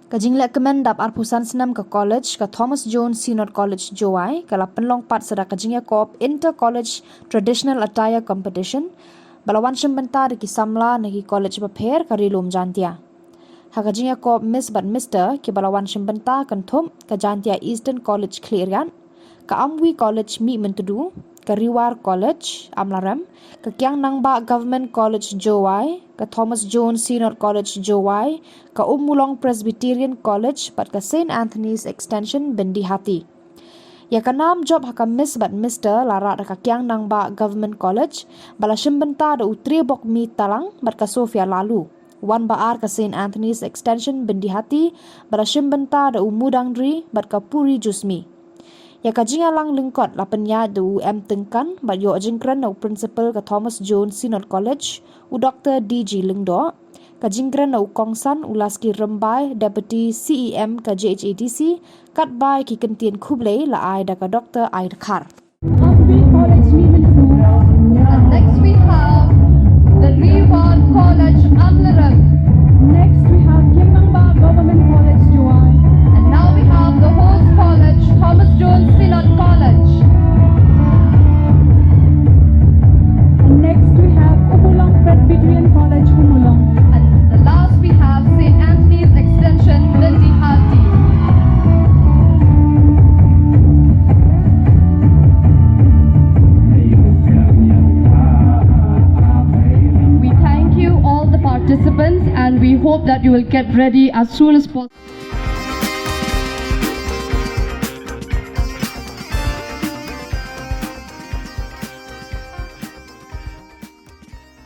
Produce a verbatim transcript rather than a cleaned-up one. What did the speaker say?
Ka jinglehkmen dap arphew san snem ka college, ka Thomas Jones Synod College Jowai, ka la pynlong pat sa da ka jingïakop Inter College Traditional Attire Competition ba la wan shim bynta da ki samla na ki college bapher ka Ri Lum Jaintia. Ha ka jingïakop Miss bad Mister kiba la wan shim bynta kynthup ka Jaintia Eastern College Khliehriat, ka Amwi College Mihmyntdu, ka Ri War College Amlarem, ka Kiang Nangbah Government College Jowai, ka Thomas Jones Synod College Jowai, ka Ummulong Presbyterian College bad ka Saint Anthony's Extension Byndihati. Ïa ka nam jop ha ka Miss bad Mister la rah da ka Kiang Nangbah Government College ba la shim bynta da u Triebokmi Talang bad ka Sophia Laloo. Wan ba ar ka Saint Anthony's Extension Byndihati ba la shim bynta da u Mudangri bad ka Puri Jusmi. Ïa ka jingïalang lyngkot la pynïaid da u M Tyngkan bad ïoh jingkren na u Principal ka Thomas Jones Synod College, u Doktor D G Lyngdoh. Ka jingkren na u kongsan u Laski Rymbai, Deputy C E M ka J H A D C, katba ïa ki kyntien khublei la ai da ka Doktor Ai Dkhar. Amwi College Mihmyntdu. And next we have the Ri War College Amlarem. Next we have Kiang Nangbah Government College Jowai. And now we have the host college, Thomas Jones Synod College. And next we have Ummulong Presbyterian College, Ummulong. And the last we have Saint Anthony's Extension, Byndihati. We thank you, all the participants, and we hope that you will get ready as soon as possible.